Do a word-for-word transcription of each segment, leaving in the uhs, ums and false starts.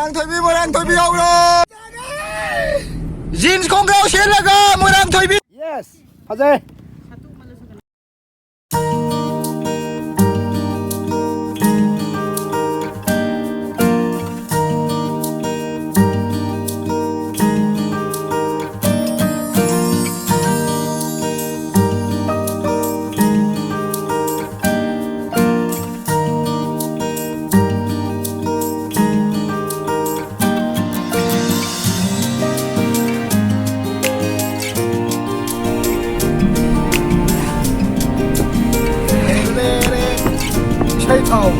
ꯃꯣꯏꯔꯥꯡꯊꯣꯏꯕꯤ, ꯃꯣꯏꯔꯥꯡꯊꯣꯏꯕꯤ ꯌꯥꯎꯔꯣ꯫ Jeans ꯈꯣꯡꯒ꯭ꯔꯥꯎ ꯁꯦꯠꯂꯒ ꯃꯣꯏꯔꯥꯡꯊꯣꯏꯕꯤ꯫ Yes, ꯐꯖꯩ꯫ ꯏꯁꯩ ꯊꯥꯎ꯫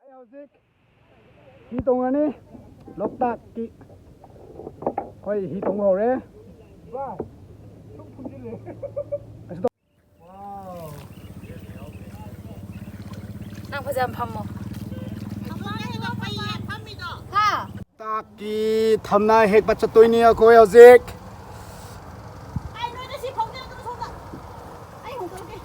ꯑꯩ ꯍꯧꯖꯤꯛ ꯍꯤ ꯇꯣꯡꯉꯅꯤ꯫ ꯂꯣꯛꯇꯥꯛꯀꯤ ꯑꯩꯈꯣꯏ ꯍꯤ ꯇꯣꯡꯕ ꯍꯧꯔꯦ꯫ ꯅꯪ ꯐꯖꯅ ꯐꯝꯃꯣ꯫ ꯍꯥ? ꯂꯣꯛꯇꯥꯛꯀꯤ ꯊꯝꯅꯥ ꯍꯦꯛꯄ ꯆꯠꯇꯣꯏꯅꯤ ꯑꯩꯈꯣꯏ ꯍꯧꯖꯤꯛ꯫ ꯑꯩ ꯅꯣꯏꯗ ꯁꯤ ꯐꯧꯗꯣꯛꯑꯦ, ꯑꯗꯨꯝ ꯁꯣꯝꯗ꯫ ꯑꯩ ꯍꯣꯡꯗꯣꯛꯑꯒꯦ꯫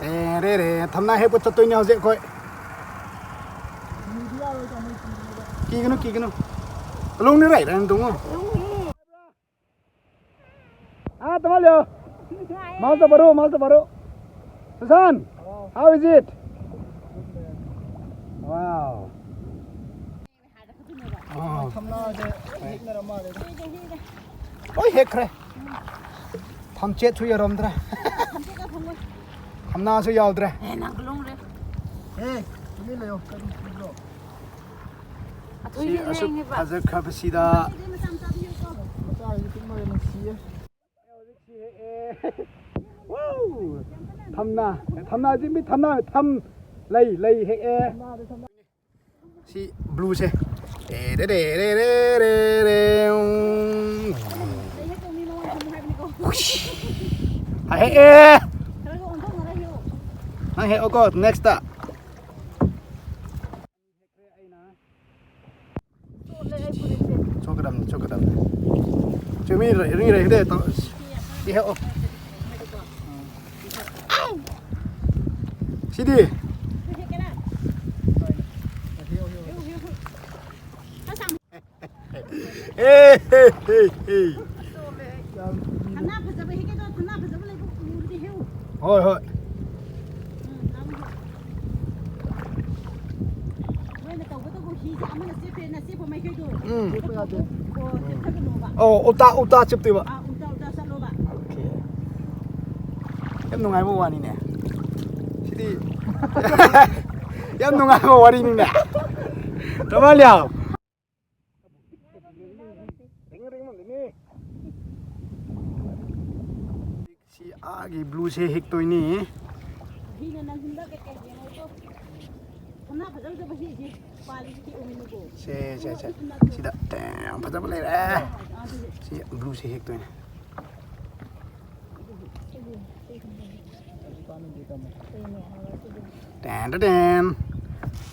ꯑꯦ, ꯔꯦ, ꯔꯦ, ꯊꯝꯅꯥ ꯍꯦꯛꯄ ꯆꯠꯇꯣꯏꯅꯦ ꯍꯧꯖꯤꯛ ꯑꯩꯈꯣꯏ꯫ ꯀꯤꯒꯅꯨ, ꯀꯤꯒꯅꯨ꯫ ꯂꯣꯡꯅꯤ ꯔꯥꯏ, ꯔꯥꯏ, ꯇꯣꯡꯉꯣ꯫ ꯑꯥ, ꯇꯣꯡꯍꯜꯂꯣ꯫ ꯃꯥꯜ ꯇꯣ ꯕꯔꯣ, ꯃꯥꯜ ꯇꯣ ꯕꯔꯣ꯫ Susan, how is it? Wow. ꯑꯥ꯫ ꯊꯝꯅꯥꯁꯦ ꯍꯦꯛꯅꯔ ꯃꯥꯜꯂꯦ꯫ ꯂꯣꯏ ꯍꯦꯛꯈ꯭ꯔꯦ꯫ ꯊꯝꯆꯦꯠꯁꯨ ꯌꯥꯎꯔꯝꯗ꯭ꯔꯦ꯫ ꯊꯝꯅꯥꯁꯨ ꯌꯥꯎꯗ꯭ꯔꯦ꯫ ꯑꯦ, ꯅꯪ ꯂꯣꯡꯔꯦ꯫ ꯑꯦ, ꯇꯨꯃꯤꯟ ꯂꯩꯌꯣ, ꯀꯔꯤ ꯐꯤꯕ꯭ꯔꯣ? ꯁꯤ ꯑꯁꯨꯛ ꯐꯖꯈ꯭ꯔꯕꯁꯤꯗ꯫ ꯃꯆꯥꯁꯤꯗꯤ ꯄꯤꯛꯃꯜꯂꯦ, ꯅꯨꯡꯁꯤꯌꯦ꯫ ꯋꯥꯎ! ꯊꯝꯅꯥ, ꯊꯝꯅꯥꯁꯤ ꯃꯤ ꯊꯝꯅꯥ, ꯊꯝ, ꯂꯩ, ꯂꯩ ꯍꯦꯛꯑꯦ꯫ ꯁꯤ ꯕ꯭ꯂꯨꯁꯦ꯫ ꯇꯦ ꯔꯦ ꯔꯦ ꯔꯦ ꯔꯦ ꯔꯦ ꯔꯦ꯫ ꯎꯝ꯫ ꯍꯨꯏꯁ꯫ ꯍꯥꯏ ꯍꯦꯛꯑꯦ꯫ ꯅꯪ ꯍꯦꯛꯑꯣꯀꯣ, ꯅꯦꯛꯁꯇ꯫ ꯆꯣꯠꯀꯗꯕꯅꯤ, ꯆꯣꯠꯀꯗꯕꯅꯤ꯫ ꯆꯨꯝꯃꯤ, ꯔꯤ-, ꯔꯤ-, ꯔꯤ-, ꯔꯤ-, ꯇꯧ-, ꯁꯤ ꯍꯦꯛꯑꯣ꯫ ꯁꯤꯗꯤ? ꯑꯦ, ꯍꯦ, ꯍꯦ, ꯍꯦ꯫ ꯊꯝꯅꯥ ꯐꯖꯕ ꯍꯦꯛꯀꯦꯗꯣ, ꯊꯝꯅꯥ ꯐꯖꯕ ꯂꯩꯕ ꯎꯔꯗꯤ ꯍꯦꯛꯎ꯫ ꯍꯣꯏ, ꯍꯣꯏ꯫ ꯎꯝ, ꯅꯪꯁꯨ꯫ ꯅꯣꯏꯅ ꯇꯧꯒꯗꯧꯕ ꯍꯤꯁꯦ ꯑꯃꯅ ꯆꯦꯞꯄꯦꯅ ꯆꯦꯞꯄ ꯃꯥꯏꯀꯩꯗꯣ꯫ ꯎꯝ꯫ ꯆꯦꯞꯄ ꯌꯥꯗꯦ꯫ ꯑꯣ, ꯆꯦꯞꯊꯒꯅꯣꯕ꯫ ꯑꯣ, ꯎꯜꯇꯥ, ꯎꯜꯇꯥ ꯆꯦꯞꯇꯣꯏꯕ꯫ ꯑꯥ, ꯎꯜꯇꯥ, ꯎꯜꯇꯥ ꯆꯠꯂꯣꯕ꯫ ꯑꯣꯀꯦ꯫ ꯌꯥꯝ ꯅꯨꯡꯉꯥꯏꯕ ꯋꯥꯅꯤꯅꯦ꯫ ꯁꯤꯗꯤ ꯌꯥꯝ ꯅꯨꯡꯉꯥꯏꯕ ꯋꯥꯔꯤꯅꯤꯅꯦ꯫ ꯇꯃꯥꯂꯤꯌꯥ꯫ ꯁꯤ ꯑꯥꯒꯤ ꯕ꯭ꯂꯨꯁꯦ ꯍꯦꯛꯇꯣꯏꯅꯤ꯫ ꯍꯤꯅ ꯅꯪꯍꯟꯕ ꯀꯩꯀꯩ ꯌꯦꯡꯉꯣꯀꯣ꯫ ꯊꯝꯅꯥ ꯐꯖ ꯐꯖꯕ ꯍꯤꯁꯤ ꯄꯥꯜꯂꯤꯁꯤ ꯍꯦꯛꯎ ꯃꯤꯅꯨꯀꯣ꯫ ꯁꯦ, ꯁꯦ, ꯁꯦ꯫ ꯁꯤꯗ ꯌꯥꯝ ꯐꯖꯕ ꯂꯩꯔꯦ꯫ ꯑꯥ, ꯑꯗꯨꯗꯤ꯫ ꯁꯤ ꯕ꯭ꯂꯨꯁꯦ ꯍꯦꯛꯇꯣꯏꯅꯦ꯫ Ten ten.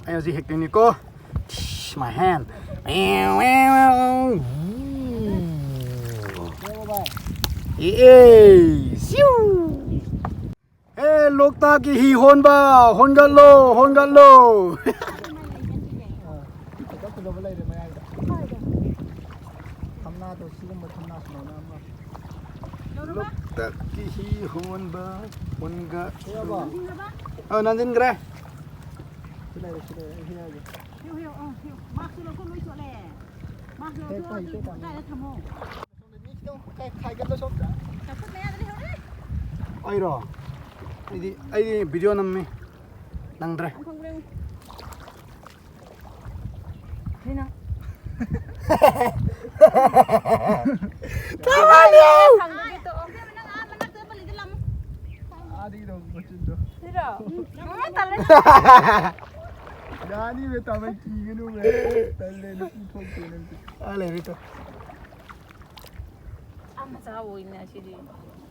ꯑꯩ ꯍꯧꯖꯤꯛ ꯍꯦꯛꯇꯣꯏꯅꯤꯀꯣ꯫ My hand. ꯑꯦ, ꯁꯤꯎ꯫ ꯑꯦ, ꯂꯣꯛꯇꯥꯛꯀꯤ ꯍꯤ ꯍꯣꯟꯕ, ꯍꯣꯟꯒꯠꯂꯣ, ꯍꯣꯟꯒꯠꯂꯣ꯫ ꯐꯖ ꯐꯖꯕ ꯂꯩꯔꯦ ꯃꯌꯥꯏꯗ꯫ ꯊꯝꯅꯥꯗꯣ, ꯁꯤꯒꯨꯝꯕ ꯊꯝꯅꯥ ꯁꯨꯃꯥꯏꯅ ꯑꯃ꯫ ꯂꯣꯛꯇꯥꯛꯀꯤ ꯍꯤ ꯍꯣꯟꯕ, ꯍꯣꯟꯒ-, ꯁꯤꯔꯕꯣ? ꯑ, ꯅꯟꯁꯤꯟꯈ꯭ꯔꯦ꯫ ꯁꯤ ꯂꯩꯔꯦ, ꯁꯤ ꯂꯩꯔꯦ, ꯑꯩ ꯍꯦꯛꯑꯒꯦ꯫ ꯍꯦꯛꯎ, ꯍꯦꯛꯎ, ꯑ, ꯍꯦꯛꯎ꯫ ꯃꯥꯛꯁꯁꯨ ꯂꯧꯊꯣꯛ, ꯂꯣꯏ ꯆꯣꯠꯂꯦ꯫ ꯃꯥꯛꯁꯁꯨ ꯍꯦꯛꯄ ꯂꯧꯊꯣꯛꯑꯣ, ꯍꯩꯇꯦ, ꯑꯗꯨ ꯇꯥꯃꯣ꯫ ꯀꯗꯥꯏꯗ ꯊꯝꯃꯣ꯫ ꯃꯤ ꯈꯤꯇꯪ ꯀꯥꯏ-, ꯈꯥꯏꯒꯠꯂꯣ ꯁꯣꯝꯗ꯫ ꯆꯥꯎꯈꯠ ꯃꯌꯥꯗ ꯂꯩꯍꯧꯔꯦ꯫ ꯑꯩꯔꯣ? ꯑꯩꯗꯤ, ꯑꯩꯗꯤ ꯚꯤꯗꯤꯑꯣ ꯅꯝꯃꯤ꯫ ꯅꯪꯗ꯭ꯔꯦ꯫ ꯑꯃꯈꯛ ꯂꯩꯌꯨ꯫ ꯅꯪ ꯊꯥꯡꯗꯨꯗꯤ ꯇꯣꯛꯑꯣ꯫ ꯑꯥꯗꯒꯤ ꯇꯧꯕ ꯃꯆꯤꯟꯗꯣ꯫ ꯁꯤꯔꯣ? ꯎꯝ, ꯇꯜꯂꯦ꯫ ꯌꯥꯅꯤꯕ, ꯇꯥꯃꯩ ꯀꯤꯒꯅꯨꯕ꯫ ꯇꯜꯂꯦ, ꯅꯨꯄꯤ ꯊꯣꯛꯇꯦ ꯅꯪꯗꯤ꯫ ꯑꯥ ꯂꯩꯔꯦ ꯇꯣ꯫ ꯑꯥ ꯃꯆꯥ ꯑꯣꯏꯅ ꯁꯤꯗꯤ꯫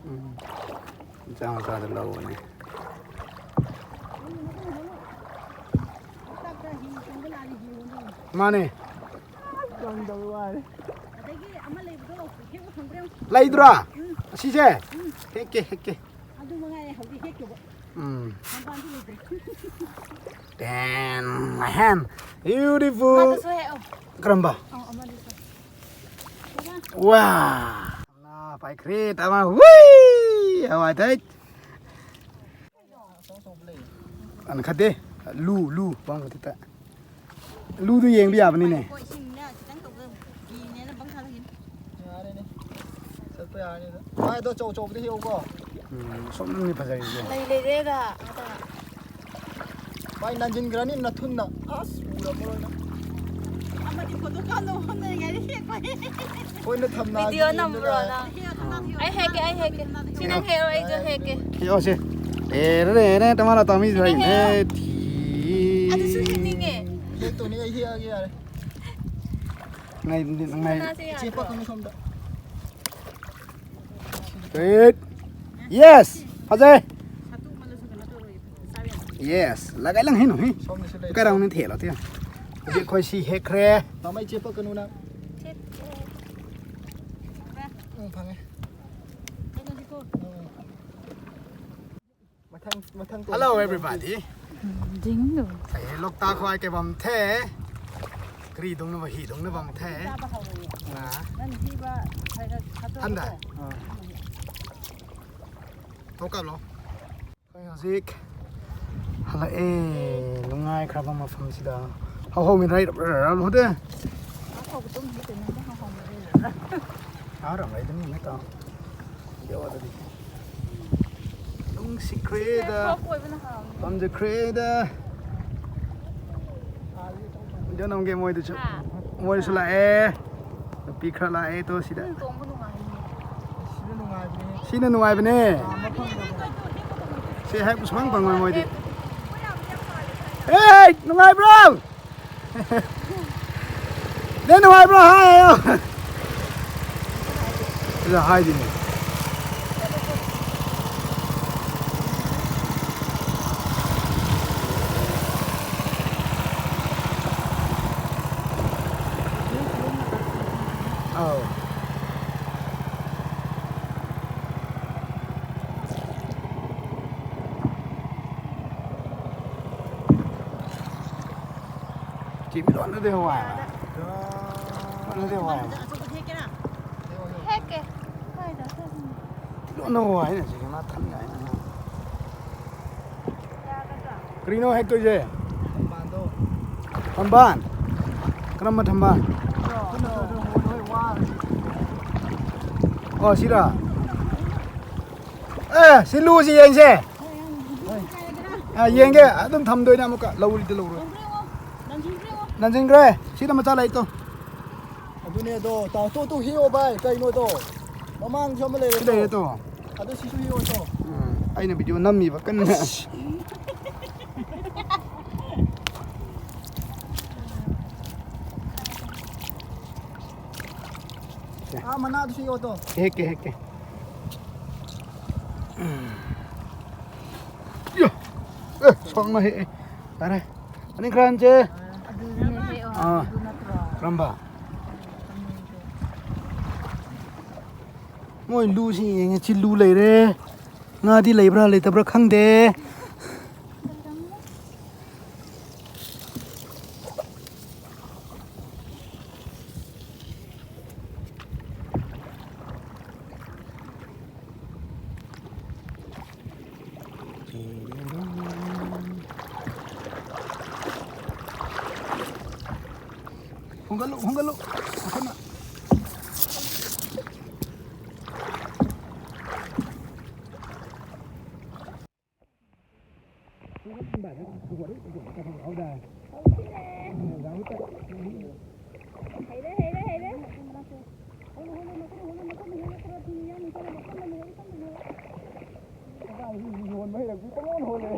ꯎꯝ꯫ ꯃꯆꯥ ꯃꯆꯥꯗ ꯂꯧꯕꯅꯦ꯫ ꯃꯥꯅꯦ꯫ ꯂꯩꯗ꯭ꯔꯣ? ꯑꯁꯤꯁꯦ? ꯍꯦꯛꯀꯦ, ꯍꯦꯛꯀꯦ꯫ ꯎꯝ꯫ ꯇꯦꯟ, ꯑꯍꯦꯟ꯫ Beautiful꯫ ꯑꯃꯗꯨꯁꯨ ꯍꯦꯛꯑꯣ꯫ ꯀꯔꯝꯕ? ꯑꯧ, ꯑꯃꯗꯨꯁꯨ꯫ ꯋꯥ! ꯅꯥ ꯄꯥꯏꯈ꯭ꯔꯦ, ꯇꯥꯃ꯫ ꯋꯨꯏ! ꯍꯋꯥꯏ ꯇꯩ꯫ ꯑꯅ ꯈꯗꯦ꯫ ꯂꯨ, ꯂꯨ, ꯄꯥꯡ ꯈꯗꯦ ꯇ꯫ ꯂꯨꯗꯨ ꯌꯦꯡꯕ ꯌꯥꯕꯅꯤꯅꯦ꯫ ꯀꯣ ꯏꯁꯤꯡꯅꯦ ꯈꯤꯇꯪ ꯇꯧꯕꯗ ꯀꯤꯅꯦꯅ ꯕꯪ ꯊꯥꯗ ꯈꯤꯅꯤ꯫ ꯌꯥꯔꯦꯅꯦ꯫ ꯆꯠꯄ ꯌꯥꯔꯅꯤꯗ꯫ ꯚꯥꯏ, ꯑꯗꯣ ꯑꯆꯧ ꯑꯆꯧꯕꯗꯤ ꯍꯦꯛꯎꯀꯣ꯫ ꯎꯝ, ꯁꯣꯝꯅꯅꯦ ꯐꯖꯔꯤꯁꯦ꯫ ꯂꯩ ꯂꯩꯔꯦꯗ꯫ ꯚꯥꯏ, ꯅꯟꯖꯤꯟꯈ꯭ꯔꯅꯤ ꯅꯊꯨꯟꯅ꯫ ꯑꯁ, ꯎꯔꯝꯃꯔꯣꯏ ꯅꯪ꯫ ꯑꯃꯗꯤ ꯐꯣꯇꯣ ꯀꯥꯞꯅꯕ ꯍꯣꯠꯅꯔꯤꯉꯩꯗ ꯍꯦꯛꯄ꯫ ꯑꯩꯈꯣꯏꯅ ꯊꯝꯅꯥꯒꯤ ꯚꯤꯗꯤꯑꯣ ꯌꯦꯡꯗꯅ ꯅꯝꯕ꯭ꯔꯣ ꯅꯪ? ꯑꯩ ꯍꯦꯛꯀꯦ, ꯑꯩ ꯍꯦꯛꯀꯦ꯫ ꯁꯤ ꯅꯪ ꯍꯦꯛꯑꯣ, ꯑꯩꯁꯨ ꯍꯦꯛꯀꯦ꯫ ꯍꯦꯛꯑꯣꯁꯦ꯫ ꯑꯦ, ꯔꯦ, ꯔꯦ, ꯇꯃꯥꯅ ꯇꯥꯃꯤ ꯁꯤꯅ ꯖꯥꯏ꯫ ꯍꯦꯛꯑꯣ꯫ ꯑꯦ, ꯊꯤ꯫ ꯑꯗꯨꯁꯨ ꯍꯦꯛꯅꯤꯡꯉꯦ꯫ ꯍꯦꯛꯇꯣꯅꯤ, ꯑꯩ ꯍꯦꯛꯑꯒꯦ, ꯌꯥꯔꯦ꯫ ꯅꯪ, ꯅꯪ, ꯅꯪ꯫ ꯁꯅꯥꯁꯦ ꯏꯆꯦ ꯌꯥꯗ꯭ꯔꯣ? ꯄꯥꯈꯪ ꯁꯣꯝꯗ꯫ Good. Yes! ꯐꯖꯩ! Yes! ꯂꯒꯥꯏ ꯂꯪ ꯍꯩꯅꯣ, ꯍꯤ? ꯁꯣꯝꯗꯁꯨ ꯂꯩ꯫ ꯀꯥꯏꯔꯥꯎꯅ ꯊꯦꯠꯂꯣ, ꯊꯦꯠꯂꯣ꯫ ꯍꯧꯖꯤꯛ ꯑꯩꯈꯣꯏ ꯁꯤ ꯍꯦꯛꯈ꯭ꯔꯦ꯫ ꯃꯃꯩ ꯆꯦꯞꯄꯛꯀꯅꯨ ꯅꯪ꯫ ꯎꯝ, ꯐꯪꯉꯦ꯫ ꯎꯝ꯫ ꯃꯊꯪ, ꯃꯊꯪ ꯇꯧꯕꯗ Hello, everybody. ꯖꯤꯡꯗꯨ꯫ ꯑꯩ ꯂꯣꯛꯇꯥꯛ ꯈ꯭ꯋꯥꯏ ꯀꯩꯕꯝ ꯊꯦ꯫ ꯀꯔꯤ ꯗꯧꯅꯕ, ꯍꯤ ꯗꯧꯅꯕ ꯑꯃ ꯊꯦ꯫ ꯆꯥꯕ ꯍꯧꯔꯒꯦ꯫ ꯑꯥ꯫ ꯅꯪ ꯍꯤꯕ ꯈꯔ ꯈꯔ ꯊꯥꯗꯣꯛꯑꯣ꯫ ꯍꯟꯗ꯫ ꯑꯥ꯫ ꯊꯣꯛꯀꯞꯂꯣ꯫ ꯑꯩꯈꯣꯏ ꯍꯧꯖꯤꯛ ꯍꯜꯂꯛꯑꯦ, ꯅꯨꯡꯉꯥꯏꯈ꯭ꯔꯕ ꯃꯐꯝꯁꯤꯗ꯫ ꯍꯧꯍꯧꯃꯤꯟꯅꯔ ꯍꯧꯗꯦ꯫ ꯍꯥꯎꯕ ꯇꯨꯝ ꯍꯤꯗ ꯅꯪ ꯍꯥꯎꯍꯧꯃꯤꯟꯅꯔ꯫ ꯑꯥꯔꯝ ꯂꯩꯗꯅꯤ ꯅꯠꯇ꯭ꯔꯣ? ꯌꯧꯔꯗꯤ꯫ ꯅꯨꯡꯁꯤꯈ꯭ꯔꯦꯗ꯫ ꯁꯤꯗ ꯀꯣꯏꯕꯅ ꯍꯥꯎꯅꯤ꯫ ꯄꯥꯝꯖꯈ꯭ꯔꯦꯗ꯫ ꯅꯝꯒꯦ ꯃꯣꯏꯗꯁꯨ꯫ ꯍꯥ? ꯃꯣꯏꯗꯁꯨ ꯂꯥꯛꯑꯦ꯫ ꯅꯨꯄꯤ ꯈꯔ ꯂꯥꯛꯑꯦ ꯇꯣ ꯁꯤꯗ꯫ ꯇꯣꯡꯕ ꯅꯨꯡꯉꯥꯏꯅꯤ꯫ ꯁꯤꯅ ꯅꯨꯡꯉꯥꯏꯕꯅꯦ꯫ ꯁꯤꯅ ꯅꯨꯡꯉꯥꯏꯕꯅꯦ꯫ ꯇꯥꯃ ꯐꯪꯗꯕꯅꯦ꯫ ꯁꯤ ꯍꯦꯛ ꯁꯨꯃꯥꯡ ꯐꯪꯉꯣꯏ ꯃꯣꯏꯗꯤ꯫ ꯑꯦ, ꯅꯨꯡꯉꯥꯏꯕ꯭ꯔꯣ? ꯅꯦ ꯅꯨꯡꯉꯥꯏꯕ꯭ꯔꯣ? ꯍꯥꯏ ꯍꯥꯏꯌꯣ꯫ ꯁꯤꯗ ꯍꯥꯏꯗꯤꯅꯦ꯫ ꯑꯧ꯫ ꯆꯦ ꯃꯤꯂꯣꯟꯗꯗꯤ ꯍꯋꯥꯏ꯫ ꯃꯤꯂꯣꯟꯗꯗꯤ ꯍꯋꯥꯏ꯫ ꯍꯦꯛꯀꯦ꯫ ꯀꯥꯏꯗ? ꯃꯤꯂꯣꯟꯗ ꯍꯋꯥꯏ ꯍꯥꯏꯅ ꯆꯦ ꯃꯥ ꯊꯝ ꯌꯥꯏꯅ꯫ ꯀꯔꯤꯅꯣ ꯍꯦꯛꯇꯣꯏꯁꯦ? ꯊꯝꯕꯥꯜ? ꯀꯔꯝꯕ ꯊꯝꯕꯥꯜ? ꯑꯣ, ꯁꯤꯔꯥ? ꯑꯦ, ꯁꯤ ꯂꯨꯁꯤ ꯌꯦꯡꯁꯦ꯫ ꯑ, ꯌꯦꯡꯒꯦ꯫ ꯑꯗꯨꯝ ꯊꯝꯗꯣꯏꯅꯦ ꯑꯃꯨꯛꯀ꯫ ꯂꯧꯔꯤꯗꯤ ꯂꯧꯔꯣꯏ꯫ ꯅꯟꯁꯤꯟꯈ꯭ꯔꯦ꯫ ꯁꯤꯗ ꯃꯆꯥ ꯂꯩꯇꯣ꯫ ꯑꯗꯨꯅꯦ ꯑꯗꯣ꯫ ꯇꯥ-, ꯇꯣ, ꯇꯣ, ꯍꯦꯛꯑꯣ ꯚꯥꯏ꯫ ꯀꯩꯅꯣꯗꯣ? ꯃꯃꯥꯡꯁꯨ ꯑꯃ ꯂꯩꯔꯦ ꯁꯤ ꯂꯩꯔꯦ ꯇꯣ꯫ ꯇꯣ꯫ ꯑꯗꯨ ꯁꯤꯁꯨ ꯍꯦꯛꯑꯣ ꯇꯣ꯫ ꯎꯝ, ꯑꯩꯅ ꯚꯤꯗꯤꯑꯣ ꯅꯝꯃꯤꯕ ꯀꯟꯅ꯫ ꯑꯥ, ꯃꯅꯥꯗꯨꯁꯨ ꯍꯦꯛꯑꯣ ꯇꯣ꯫ ꯍꯦꯛꯀꯦ, ꯍꯦꯛꯀꯦ꯫ ꯌꯥ! ꯑꯦ, ꯁꯣꯛꯅ ꯍꯦꯛꯑꯦ꯫ ꯌꯥꯔꯦ꯫ ꯑꯅꯤ ꯈꯔ ꯍꯟꯁꯦ꯫ ꯑꯗꯨꯅꯦ ꯍꯦꯛꯑꯣ ꯑꯥ꯫ ꯍꯥꯏꯕꯗꯨ ꯅꯠꯇ꯭ꯔꯣ? ꯀꯔꯝꯕ? ꯃꯣꯏ ꯂꯨꯁꯤ ꯌꯦꯡꯉꯦ꯫ ꯁꯤ ꯂꯨ ꯂꯩꯔꯦ꯫ ꯉꯥꯗꯤ ꯂꯩꯕ꯭ꯔꯥ ꯂꯩꯇꯕ꯭ꯔꯥ ꯈꯪꯗꯦ꯫ ꯍꯣꯡꯒꯠꯂꯨ, ꯍꯣꯡꯒꯠꯂꯨ꯫ ꯃꯈꯣꯟꯅ꯫ ꯍꯩꯔꯦ, ꯍꯩꯔꯦ, ꯍꯩꯔꯦ꯫ ꯌꯣꯟꯕ ꯍꯩꯔꯛꯄꯤ ꯄꯪꯌꯣꯟ ꯍꯣꯜꯂꯦ꯫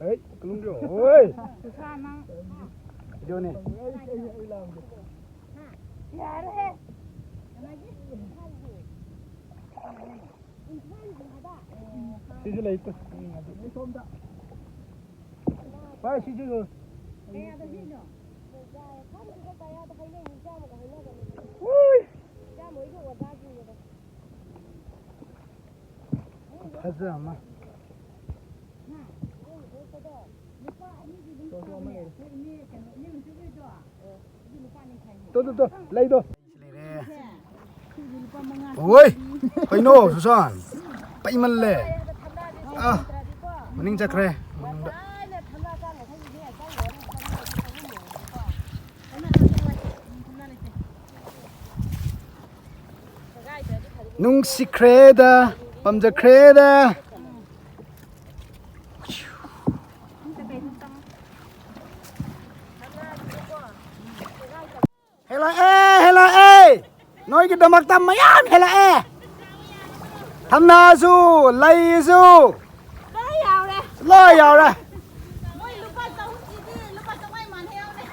ꯑꯩ ꯀꯂꯨꯡꯗ꯭ꯔꯣ꯫ ꯍꯣꯏ꯫ ꯁꯨꯁꯥ ꯅꯪ꯫ ꯚꯤꯗꯤꯑꯣꯅꯦ꯫ ꯌꯥꯔꯦꯍꯦ꯫ ꯁꯤꯁꯨ ꯂꯩꯇꯦ꯫ ꯚꯥꯏ, ꯁꯤꯁꯨ꯫ ꯀꯌꯥꯗ ꯄꯤꯔꯤꯅꯣ? ꯎꯏ꯫ ꯐꯖ ꯑꯃ꯫ ꯇꯣ, ꯇꯣ, ꯇꯣ, ꯂꯩꯗꯣ꯫ ꯂꯩꯔꯦ꯫ ꯑꯣꯏ! ꯀꯩꯅꯣ, ꯁꯨꯁꯥꯟ? ꯄꯩꯃꯜꯂꯦ꯫ ꯑꯥ, ꯃꯅꯤꯡ ꯆꯠꯈ꯭ꯔꯦ꯫ ꯃꯅꯤꯡꯗ꯫ ꯅꯨꯡꯁꯤꯈ꯭ꯔꯦꯗ, ꯄꯥꯝꯖꯈ꯭ꯔꯦꯗ꯫ ꯍꯦꯜꯂꯛꯑꯦ, ꯍꯦꯜꯂꯛꯑꯦ꯫ ꯅꯣꯏꯒꯤꯗꯃꯛꯇ ꯃꯌꯥꯝ ꯍꯦꯜꯂꯛꯑꯦ꯫ ꯊꯝꯅꯥꯁꯨ, ꯂꯩꯁꯨ꯫ ꯂꯣꯏ ꯌꯥꯎꯔꯦ꯫ ꯂꯣꯏ ꯌꯥꯎꯔꯦ꯫ ꯃꯣꯏ ꯂꯨꯄꯥ ꯆꯍꯨꯝꯁꯤꯗꯤ ꯂꯨꯄꯥ ꯆꯥꯝꯃꯉꯥ ꯃꯥꯟꯅ ꯌꯥꯎꯔꯦ꯫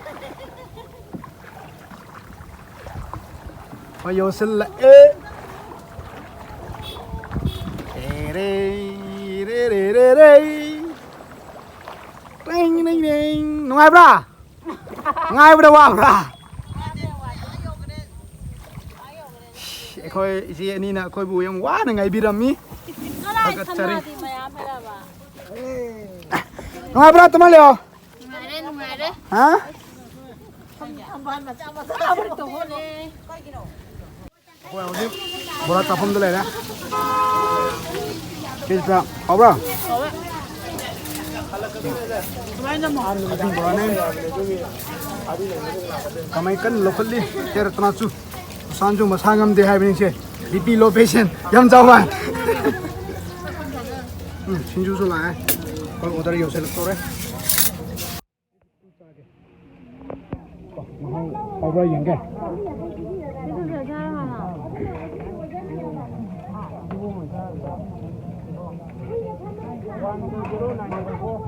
ꯍꯣꯏ, ꯌꯧꯁꯤꯜꯂꯛꯑꯦ꯫ ꯔꯦ, ꯔꯦ, ꯔꯦ, ꯔꯦ, ꯔꯦ꯫ ꯇꯦꯡ, ꯇꯦꯡ, ꯇꯦꯡ꯫ ꯅꯨꯡꯉꯥꯏꯕ꯭ꯔꯥ? ꯉꯥꯏꯕꯗ ꯋꯥꯕ꯭ꯔꯥ? ꯑꯩꯈꯣꯏ ꯏꯆꯦ ꯑꯅꯤꯅ ꯑꯩꯈꯣꯏꯕꯨ ꯌꯥꯝ ꯋꯥꯅ ꯉꯥꯏꯕꯤꯔꯝꯃꯤ꯫ ꯊꯥꯒꯠꯆꯔꯤ꯫ ꯅꯨꯡꯉꯥꯏꯕ꯭ꯔꯥ, ꯇꯨꯃꯜꯂꯤꯌꯣ? ꯅꯨꯡꯉꯥꯏꯔꯦ, ꯅꯨꯡꯉꯥꯏꯔꯦ꯫ ꯍꯥ? ꯑꯩꯈꯣꯏ ꯍꯧꯖꯤꯛ ꯕꯣꯔꯥ ꯆꯥꯐꯝꯗ ꯂꯩꯔꯦ꯫ ꯀꯦꯖꯤ ꯇꯔꯥ꯫ ꯍꯥꯎꯕ꯭ꯔꯥ? ꯀꯛꯆꯤꯡ ꯕꯣꯔꯥꯅꯦ꯫ ꯀꯃꯥꯏ ꯀꯟꯅ ꯂꯧꯈꯠꯂꯤ ꯆꯦ ꯔꯇꯅꯥꯁꯨ꯫ ꯁꯨꯁꯥꯟꯁꯨ ꯃꯁꯥ ꯉꯝꯗꯦ ꯍꯥꯏꯕꯅꯤꯁꯦ꯫ ꯕꯤ ꯄꯤ ꯂꯣ ꯄꯦꯁꯦꯟ ꯌꯥꯝ ꯆꯥꯎꯕ꯫ ꯎꯝ, ꯁꯤꯡꯖꯨꯁꯨ ꯂꯥꯛꯑꯦ꯫ ꯑꯩꯈꯣꯏ ꯑꯣꯔꯗꯔ ꯌꯧꯁꯤꯜꯂꯛꯇꯣꯔꯦ꯫ ꯃꯍꯥꯎ ꯍꯥꯎꯕ꯭ꯔꯥ ꯌꯦꯡꯒꯦ꯫ One two zero nine double four.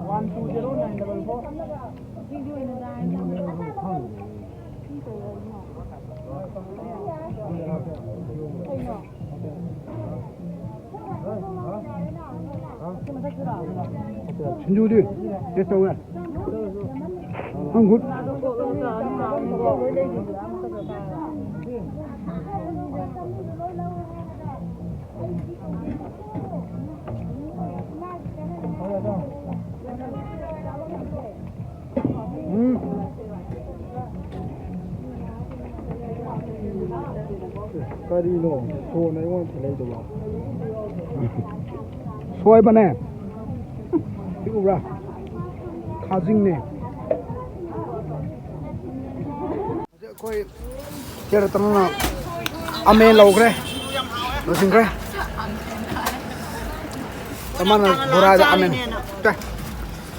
One two zero nine double four. ꯁꯤꯡꯖꯨꯗꯤ ꯇꯦꯁ ꯇꯧꯋꯦ꯫ ꯍꯪ ꯒꯨꯗ꯫ ꯎꯝ꯫ ꯀꯔꯤꯅꯣ? ꯐꯣꯟ ꯑꯩꯉꯣꯟꯗ ꯊꯤꯜꯂꯛꯏꯗꯨꯕꯣ? ꯁꯣꯏꯕꯅꯦ꯫ ꯁꯤ ꯎꯕ꯭ꯔꯥ? ꯈꯥꯖꯤꯡꯅꯦ꯫ ꯍꯧꯖꯤꯛ ꯑꯩꯈꯣꯏ ꯆꯦ ꯔꯇꯟꯅ ꯑꯃꯦ ꯂꯧꯈ꯭ꯔꯦ꯫ ꯂꯣꯏꯁꯤꯟꯈ꯭ꯔꯦ꯫ ꯑꯃꯅ ꯕꯣꯔꯥꯗ ꯑꯃꯦꯟ꯫ ꯇꯦ꯫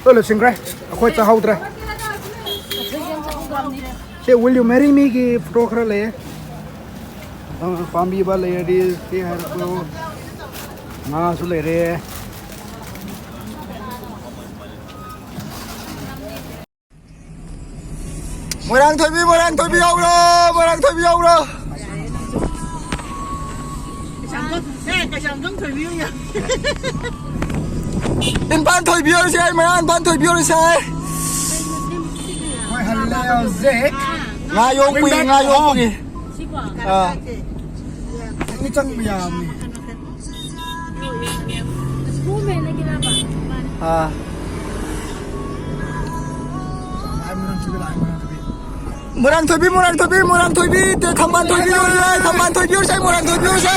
ꯂꯣꯏ ꯂꯣꯏꯁꯤꯟꯈ꯭ꯔꯦ꯫ ꯑꯩꯈꯣꯏ ꯆꯥꯍꯧꯗ꯭ꯔꯦ꯫ ꯁꯦ, "Will you marry me?" ꯒꯤ ꯐꯣꯇꯣ ꯈꯔ ꯂꯩꯌꯦ꯫ ꯑ, ꯄꯥꯝꯕꯤꯕ ꯂꯩꯔꯗꯤ ꯁꯤ ꯍꯥꯏꯔꯛꯄꯤꯌꯨ꯫ ꯉꯥꯁꯨ ꯂꯩꯔꯦ꯫ ꯃꯣꯏꯔꯥꯡꯊꯣꯏꯕꯤ, ꯃꯣꯏꯔꯥꯡꯊꯣꯏꯕꯤ ꯌꯥꯎꯕ꯭ꯔꯣ? ꯃꯣꯏꯔꯥꯡꯊꯣꯏꯕꯤ ꯌꯥꯎꯕ꯭ꯔꯣ? ꯀꯩꯁꯥꯝꯊꯣꯡ, ꯁꯦ, ꯀꯩꯁꯥꯝꯊꯣꯡ ꯊꯣꯏꯕꯤ ꯑꯣꯏꯅ꯫ ꯏꯝꯐꯥꯜ ꯊꯣꯏꯕꯤ ꯑꯣꯏꯔꯁꯦ, ꯃꯣꯏꯔꯥꯡ ꯏꯝꯐꯥꯜ ꯊꯣꯏꯕꯤ ꯑꯣꯏꯔꯁꯦ꯫ ꯍꯣꯏ, ꯍꯜꯂꯦ ꯍꯧꯖꯤꯛ꯫ ꯉꯥ ꯌꯣꯛꯄꯒꯤ, ꯉꯥ ꯌꯣꯛꯄꯒꯤ꯫ ꯑꯥ꯫ ꯃꯤ ꯆꯪꯕ ꯌꯥꯕꯅꯤ꯫ ꯑꯥ꯫ ꯃꯣꯏꯔꯥꯡꯊꯣꯏꯕꯤ, ꯃꯣꯏꯔꯥꯡꯊꯣꯏꯕꯤ, ꯃꯣꯏꯔꯥꯡꯊꯣꯏꯕꯤ, ꯊꯝꯕꯥꯜ ꯊꯣꯏꯕꯤ ꯑꯣꯏꯔꯁꯦ, ꯊꯝꯕꯥꯜ ꯊꯣꯏꯕꯤ ꯑꯣꯏꯔꯁꯦ, ꯃꯣꯏꯔꯥꯡꯊꯣꯏꯕꯤ ꯑꯣꯏꯔꯁꯦ꯫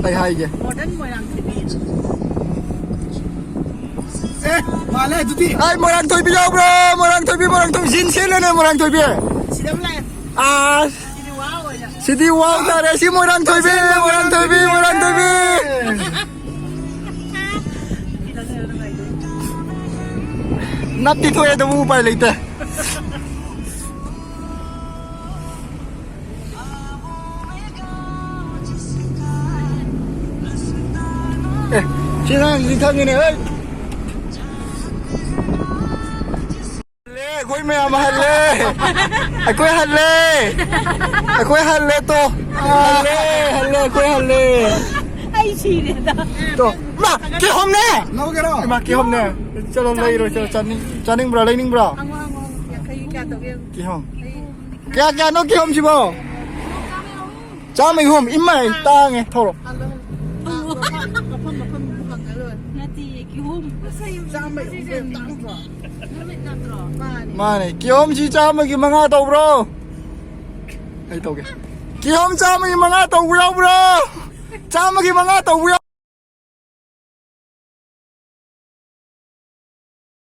ꯑꯩ ꯍꯥꯏꯒꯦ꯫ Modern ꯃꯣꯏꯔꯥꯡꯊꯣꯏꯕꯤ꯫ ꯃꯥꯜꯂꯦ ꯑꯗꯨꯗꯤ꯫ ꯑꯩ ꯃꯣꯏꯔꯥꯡ ꯊꯣꯏꯕꯤ ꯌꯥꯎꯕ꯭ꯔꯣ? ꯃꯣꯏꯔꯥꯡ ꯊꯣꯏꯕꯤ, ꯃꯣꯏꯔꯥꯡ ꯊꯣꯏꯕꯤ, ꯖꯤꯟ ꯁꯦꯠꯂꯦꯅꯦ ꯃꯣꯏꯔꯥꯡ ꯊꯣꯏꯕꯤ꯫ ꯁꯤꯗ ꯑꯃ ꯂꯥꯛꯑꯦ꯫ ꯑꯥ, ꯁꯤꯗꯤ ꯋꯥ ꯑꯣꯏꯔꯦ꯫ ꯁꯤꯗꯤ ꯋꯥ ꯇꯥꯔꯦ꯫ ꯁꯤ ꯃꯣꯏꯔꯥꯡ ꯊꯣꯏꯕꯤ, ꯃꯣꯏꯔꯥꯡ ꯊꯣꯏꯕꯤ, ꯃꯣꯏꯔꯥꯡ ꯊꯣꯏꯕꯤ꯫ ꯅꯞꯇꯤ ꯊꯣꯛꯑꯦ ꯑꯗꯨꯕꯨ ꯎꯄꯥꯏ ꯂꯩꯇꯦ꯫ ꯑꯦ, ꯁꯤ ꯑꯉꯥꯡꯁꯤ ꯈꯪꯉꯤꯅꯦ, ꯍꯩ꯫ ꯍꯜꯂꯦ, ꯑꯩꯈꯣꯏ ꯃꯌꯥꯝ ꯍꯜꯂꯦ꯫ ꯑꯩꯈꯣꯏ ꯍꯜꯂꯦ꯫ ꯑꯩꯈꯣꯏ ꯍꯜꯂꯦ ꯇꯣ꯫ ꯍꯜꯂꯦ, ꯍꯜꯂꯦ, ꯑꯩꯈꯣꯏ ꯍꯜꯂꯦ꯫ ꯑꯩ ꯁꯤꯔꯦꯗ꯫ ꯇꯣ꯫ ꯏꯃꯥ, ꯀꯤꯍꯣꯝꯅꯦ꯫ ꯂꯧꯒꯦꯔꯣ? ꯏꯃꯥ, ꯀꯤꯍꯣꯝꯅꯦ꯫ ꯆꯠꯂꯣ, ꯂꯩꯔꯣ, ꯆꯠꯂꯣ꯫ ꯆꯥꯅꯤꯡ-, ꯆꯥꯅꯤꯡꯕ꯭ꯔꯣ? ꯂꯩꯅꯤꯡꯕ꯭ꯔꯣ? ꯍꯪꯉꯣ, ꯍꯪꯉꯣ, ꯍꯪꯉꯣ꯫ ꯌꯥꯡꯈꯩ ꯀꯌꯥ ꯇꯧꯒꯦ? ꯀꯤꯍꯣꯝ꯫ ꯑꯩ ꯀꯌꯥ ꯀꯌꯥꯅꯣ ꯀꯤꯍꯣꯝꯁꯤꯕꯣ? ꯆꯥꯝꯃ ꯑꯍꯨꯝ꯫ ꯏꯃꯥꯏ, ꯇꯥꯡꯉꯦ꯫ ꯊꯧꯔꯣ꯫ ꯃꯐꯝ ꯃꯐꯝ ꯍꯪꯉ ꯂꯣꯏꯔꯦ꯫ ꯅꯠꯇꯤꯌꯦ, ꯀꯤꯍꯣꯝ꯫ ꯆꯥꯝꯃ ꯑꯍꯨꯝ ꯇꯥꯡꯗ꯭ꯔꯣ? ꯅꯨꯃꯤꯠ ꯅꯠꯇ꯭ꯔꯣ? ꯃꯥꯅꯦ꯫ ꯃꯥꯅꯦ꯫ ꯀꯤꯍꯣꯝꯁꯤ ꯆꯥꯝꯃꯒꯤ ꯃꯉꯥ ꯇꯧꯕ꯭ꯔꯣ? ꯑꯩ ꯇꯧꯒꯦ꯫ ꯀꯤꯍꯣꯝ ꯆꯥꯝꯃꯒꯤ ꯃꯉꯥ ꯇꯧꯕ ꯌꯥꯎꯕ꯭ꯔꯣ? ꯆꯥꯝꯃꯒꯤ ꯃꯉꯥ ꯇꯧꯕ ꯌꯥꯎ-